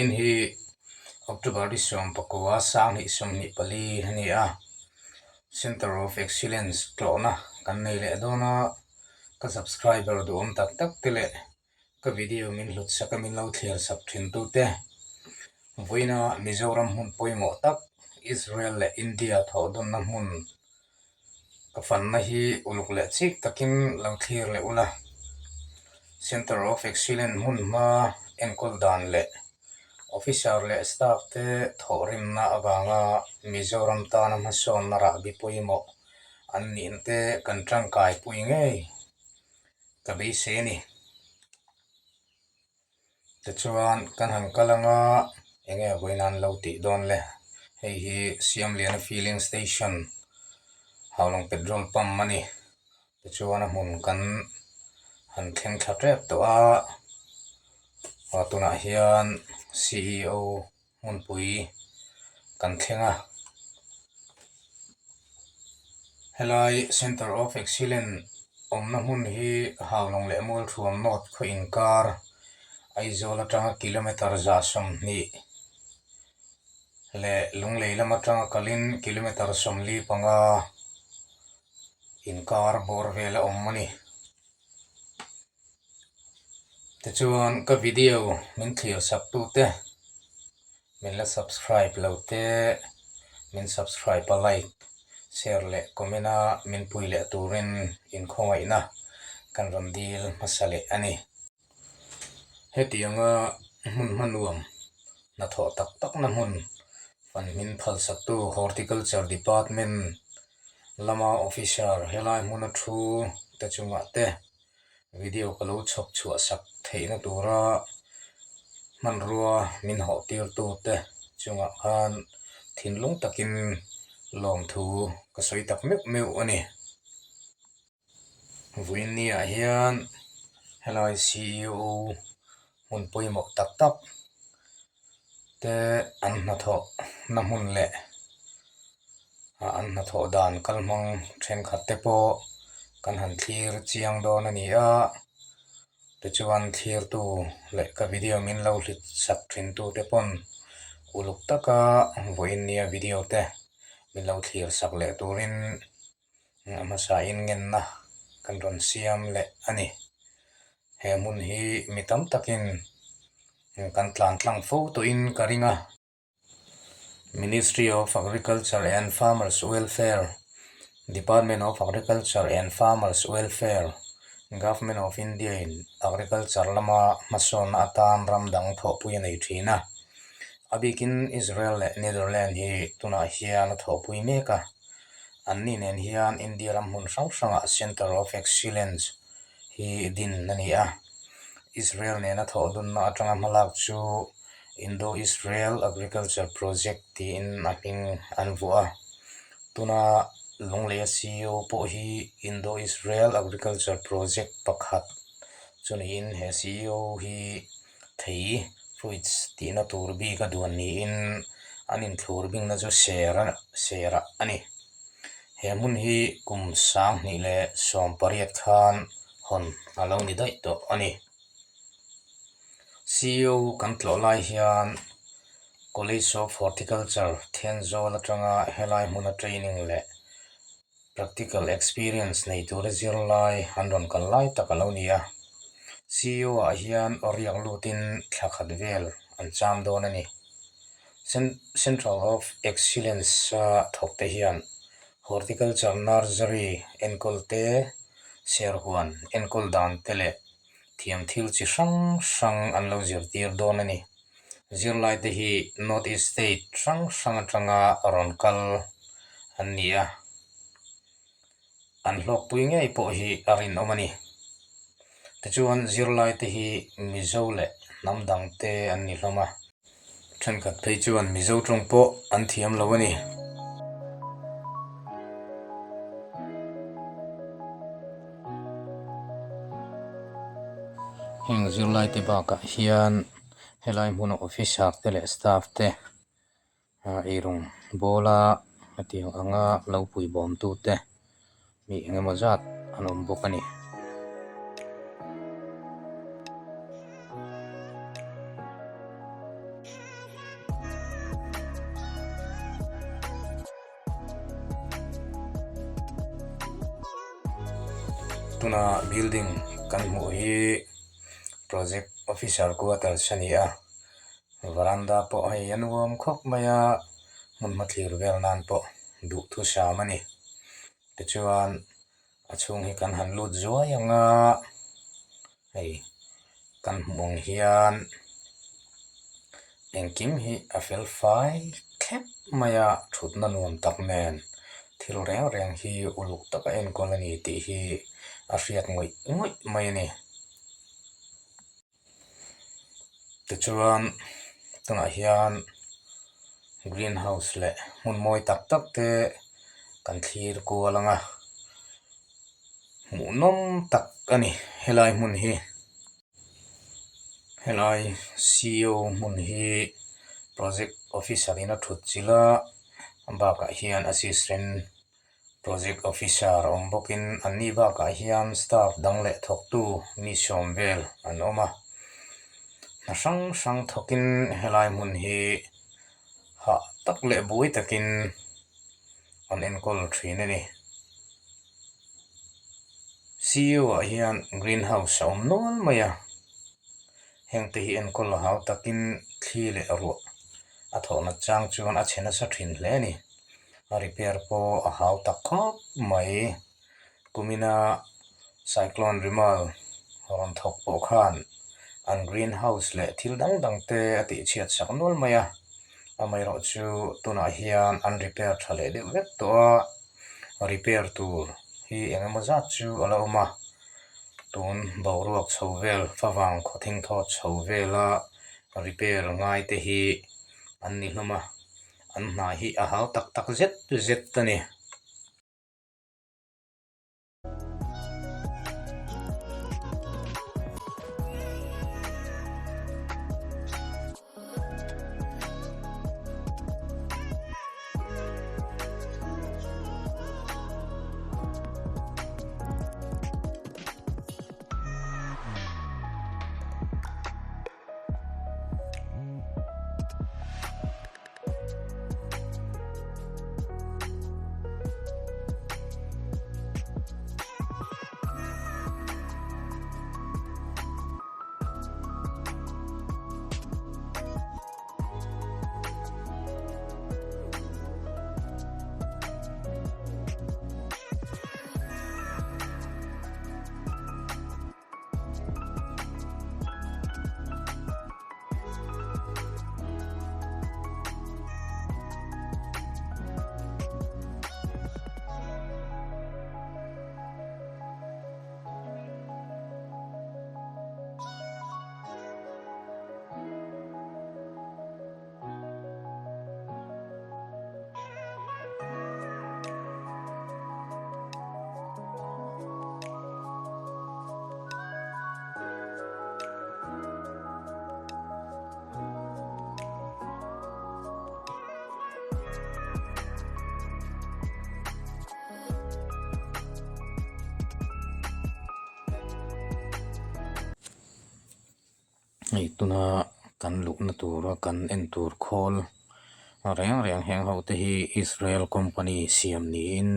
Vawiin hi October ni 19 2024 a ni a, Centre of Excellence tlawhna kan nei leh dawn a, ka subscriber duhawm tak tak te leh ka video min hlut sak a min lo thlir sak thin tu te. Vawiina Mizoram hmun pawimawh tak Israel leh India thawhdawnna hmun Ka fanna hi uluk leh chik takin lo thlir leh ula, Centre of Excellence hmun hma enkawl dan leh Officer leh Staff te thawhrimna avanga Mizoram tana hmasawnna rahbi pawimawh an nihna te kan tangkai pui ngei ka beisei a ni. Tichuan kan han kal anga enge vawiin an lo tih dawn le hei hi Siamliana filling station Haulawng petrol pump a ni tichuan a hmun kan han thleng thla tep tawh a aw tunah hian C E O hmunpui kan thleng a helai centre of excellence awmna hmun hi Haulawng leh Mualthuam North khaw inkar Aizawl atanga kilometre 120 leh Lunglei lam atanga kalin kilometre 45 inkar bawr vel a awm a ni. Tichuan ka video min thlir sak tute min la subscribe lo te min subscribe a like share leh comment a min pui leh turin inkhawngaihna kan rawn dil hmasa leh a ni. Hetianga hmun hmanuam hnathawh tak takna hmun fan hmin phalsaktu Horticulture Department lama officer helai hmuna thu te chungah te video ka lo chhawp chhuah sak theihna tura hmanrua min hawh tirtu te chungah khan thinlung takin lawmthu ka sawi tak meuh meuh a ni. Vawiin ah hian helai ceo hmun pawimawh tak tak te an hnathawh na hmun leh an hnathawh dan kalhmang thenkhat te pawh kan han thlir chiang dawn a ni a tichuan thlirtu leh ka video min lo hlit sak thin tu te pawn uluk taka vawiin nia video te min lo thlir sak leh turin. A hmasain ngenna kan rawn siam leh a ni. He hmun hi mi tam takin kan tlan tlang fo tawhin ka ring a. Ministry of Agriculture and Farmers Welfare, Department of Agriculture and Farmers Welfare, Government of India in Agriculture lama hmasawnna atan ram dang thawhpui a nei thin a. A bikin Israel leh Netherlands hi tunah hian a thawhpui mek a. Anni nen hian India ram hmun hrang hrangah Centre of Excellence hi din a ni a. Israel nena thawh dunna atanga hmalak chu Indo-Israel Agriculture Project tiin a hming an vuah a. Tuna Lungleia ceo pawh hi Indo-Israel Agriculture Project pakhat chu niin he ceo hi Thei, fruits, tihna tur bik a duan niin an inthlur bingna chu ser a serah a ni. He hmun hi kum 2018 khan hawn a lo ni daih tawh a ni. Ceo kan tlawh lai hian College of Horticulture Thenzawl atanga helai hmuna training leh Practical experience nei tura zirlai an rawn kal lai tak a lo ni a. Ceo ah hian aw riak lutin thla khat vel an cham dawn a ni. Central of Excellence a thawk te hian Horticulture Nursery enkawl te, serhuan enkawl dan te leh thiam thil chi hrang hrang an lo zirtir dawn a ni. Zirlai te hi North East State hrang hrang atanga rawn kal an ni a, an hlawkpui ngei pawh hi a rinawm a ni. Tichuan zirlai te hi Mizo leh hnam dang te an ni hlawm a. Thenkhat phei chuan Mizo tawng pawh an thiam lo a ni. Heng zirlai te bakah hian helai hmuna officer te leh staff te eirawng bawla hetiang anga lo puibawm tute mi engemaw zat an awm bawk a ni. Tuna building kan hmuh hi project officer quarters a ni a, varanda pawh hei a nuam khawp mai a, hmun hmathlir vel nan pawh duhthusam a ni. Tichuan a chhung hi kan han lut zuai ang a, hei kan hmuh ang hian engkim hi a fel fai thlep mai a, thutna nuam tak nen thil reng reng hi uluk taka enkawl a ni tih hi a hriat ngawih ngawih mai a ni. Tichuan tunah hian green house leh hmun mawi tak tak te kan thlir kual ang a hmuhnawm tak a ni helai hmun hi helai C E O hmun hi project officer in a thut chilh a bakah hian assistant Project Officer awm bawkin anni bakah hian staff dang leh thawktu mi sawm vel an awm a. Hna hrang hrang thawkin helai hmun hi hah tak leh buai takin an enkawl thin a ni. C E O ah hian green house a awm nual mai a, hengte hi enkawl hau takin thli leh ruah a thawhna chang chuan a chhe nasa thin hle a ni. A repair pawh a hau tak khawp mai. Kumina cyclone Remal rawn thawk pawh khan an green house leh thil dang dang te a tihchhiat sak nual mai a. Amaherawhchu tunah hian an repair tha leh deuh vek tawh a, repair tur hi eng emaw zat chu a la awm a. Tun boruak chho vel favang khawthing thawt chho vela repair ngai te hi an ni hlawm a. An hna hi a hau tak tak zet zet a ni. Hei tuna kan luhna tura kan en tur khawl reng reng heng ho te hi Israel company siam niin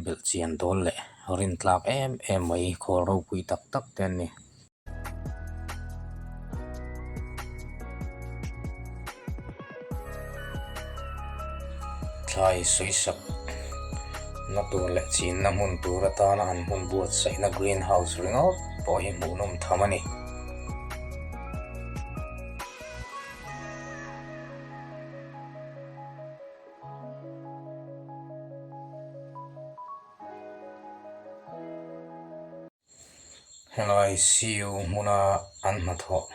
belh chian dawl leh rin tlak em em mai khawl ropui tak tak te an ni. Thlai sawisak na tur leh chinna hmun tur atana an hmun buatsaihna green house ringawt pawh hi hmuhnawm tham a ni. Helai C U hmuna an hnathawh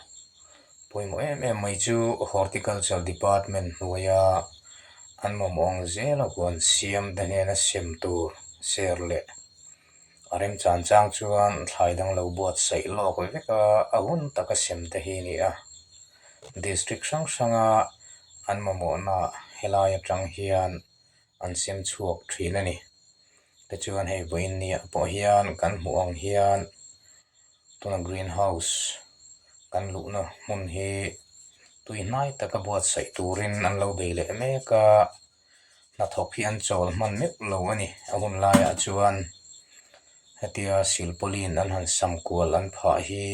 pawimawh em em mai chu Horticulture Department hnuaia an mamawh ang zela huan siam te hnena sem tur ser leh a remchan chang chuan thlai dang lo buatsaih lawk vek a, a hun taka sem te hi a ni a. District hrang hranga an mamawhna helai atang hian an sem chhuak thin a ni. Tichuan hei vawiin niah pawh hian kan hmuh ang hian tuna green house kan luhna hmun hi tui hnai taka buatsaih turin an lo bei leh mek a, hnathawk hi an chawl hman meuh lo a ni a hun laiah chuan. Hetia silpawlin an han sam kual an phah hi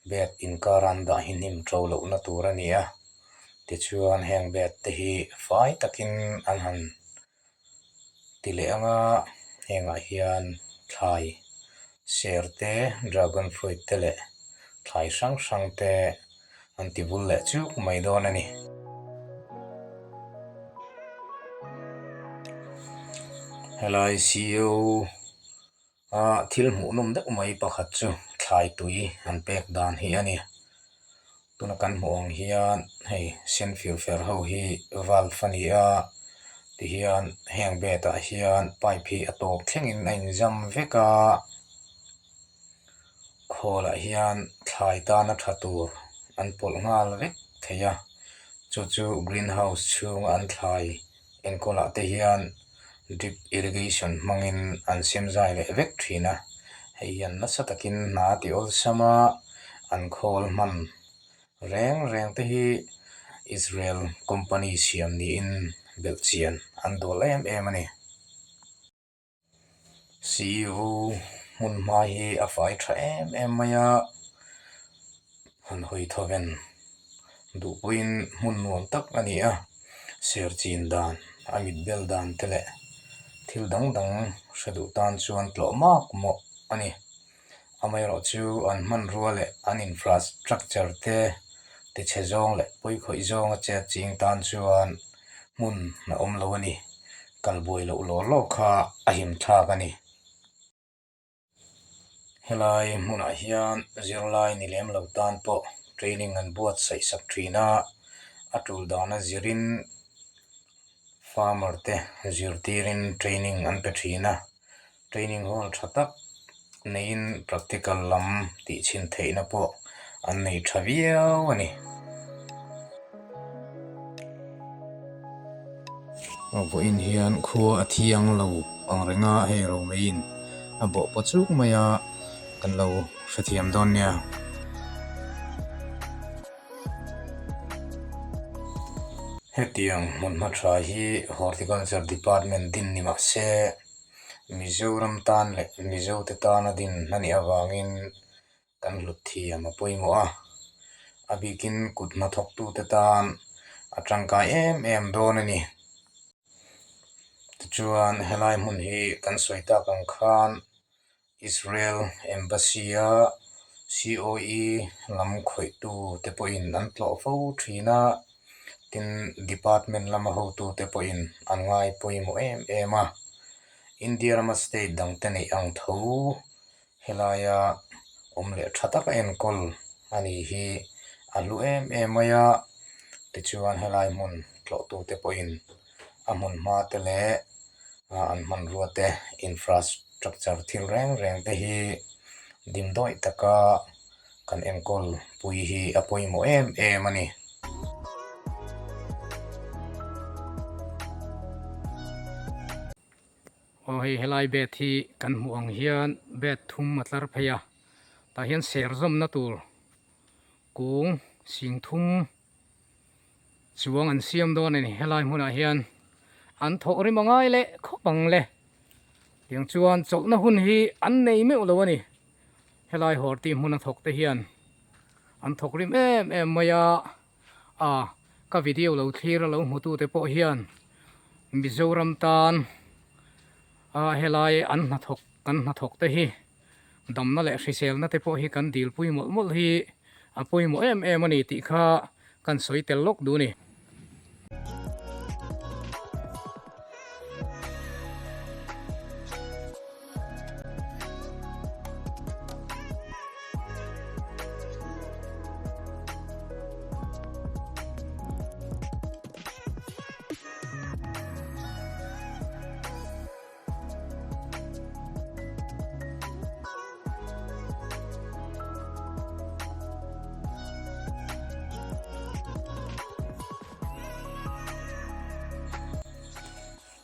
bed inkar an dah hi hnim to lohna tur a ni a, tichuan heng bed te hi fai takin an han ti leh ang a, hengah hian thlai ser te dragon fruit te leh thlai hrang hrang te an ti bul leh chuk mai dawn a ni. Helai ceo a thil hmuh nawm deuh mai pakhat chu thlai tui an pek dan hi a ni. Tuna kan hmuh ang hian hei sen fir fer ho hi valve a ni a tihian heng bed ah hian pipe hi a tawp thlengin a inzam vek a. Khawlah hian thlai tana tha tur an pawlh nghal vek thei a, chu chu green house chhunga an thlai enkawlah te hian drip irrigation hmangin an sem zai leh vek thin a, hei hian nasa takin hna a ti awlsam a, an khawl hman reng reng te hi Israel company siam niin belhchian an dawl em em a ni. Ceo hmun hma hi a fai tha em em mai a, han hawi tho ven duh pawhin hmun nuam tak a ni a, ser chin dan a mit bel dan te leh thil dang dang hre duh tan chuan tlawh mak mawh a ni. Amaherawhchu an hmanrua leh an infrastructure te tichhe zawng leh pawikhawih zawnga chet ching tan chuan hmun a awm lo a ni. Kal buai loh law law kha a him thlak a ni. Helai hmunah hian zirlai ni lem lo tan pawh training an buatsaih sak thin a, a tul dana zirin farmer te zirtirin training an pe thin a. Training hall tha tak neiin practical lam tih chhin theihna pawh an nei tha viau a ni. Vawiin hian khua a thiang lo ang reng a, hei romeiin a bawh paw chuk mai a, kan lo hrethiam dawn nia. Hetiang hmunhma tha hi Horticulture Department din ni mah se Mizoram tan leh Mizote tana din a nih avangin kan hlut thiam a pawimawh a, a bikin kut hnathawktute tan a tangkai em em dawn a ni. Tichuan helai hmun hi kan sawi tak ang khan Israel Embassy-a COE lam khawihtu te pawhin an tlawh fo thin a, tin department lama hotu te pawhin an ngai pawimawh em em a. India rama state dang te neih ang tho helaia awm leh tha taka enkawl a ni hi a hlu em em mai a, tichuan helai hmun tlawhtu te pawhin a hmun hma te leh an hmanrua te infrastructure thil reng reng te hi dimdawih taka kan enkawl pui hi a pawimawh em em a ni. Aw hei helai bed hi kan hmuh ang hian bed thum a tlar phei a tah hian ser zawmna tur kung sing thum Chuang an siam dawn a ni helai hmunah hian an thawh rim a ngai leh khawp ang le tiang chuan chawlhna hun hi an nei meuh lo a ni helai hawr tih hmun a thawk te hian an thawk rim em em mai a a ka video lo thlir a lo hmu tu te pawh hian Mizoram tan a helai an hnathawk kan hnathawk te hi. Damna leh hriselna te pawh hi kan dilpui mawlh mawlh hi a pawimawh em em a ni tih kha kan sawi tel lawk duh a ni.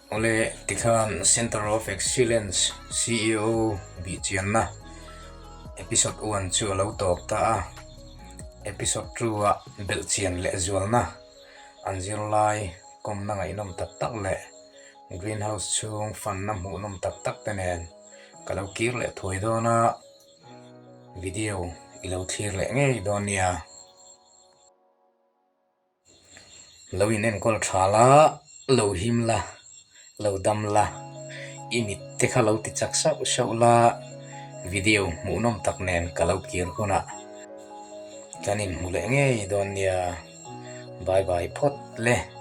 Awle tikhan Centre of Excellence CEO bihchianna episode 1 chu a lo tawp ta a, episode 2 ah belhchian leh zualna an zirlai kawmna ngaihnawm tak tak leh Greenhouse chhung fanna hmuhnawm tak tak te nen Ka lo kir leh thuai dawn a, video i lo thlir leh ngei dawn nia. Lo in enkawl tha la, lo him la, lo dam la, i mit te kha lo ti chak sauh sauh la, video hmuhnawm tak nen ka lo kir hunah kan inhmu leh ngei dawn nia. Bye bye phawt le.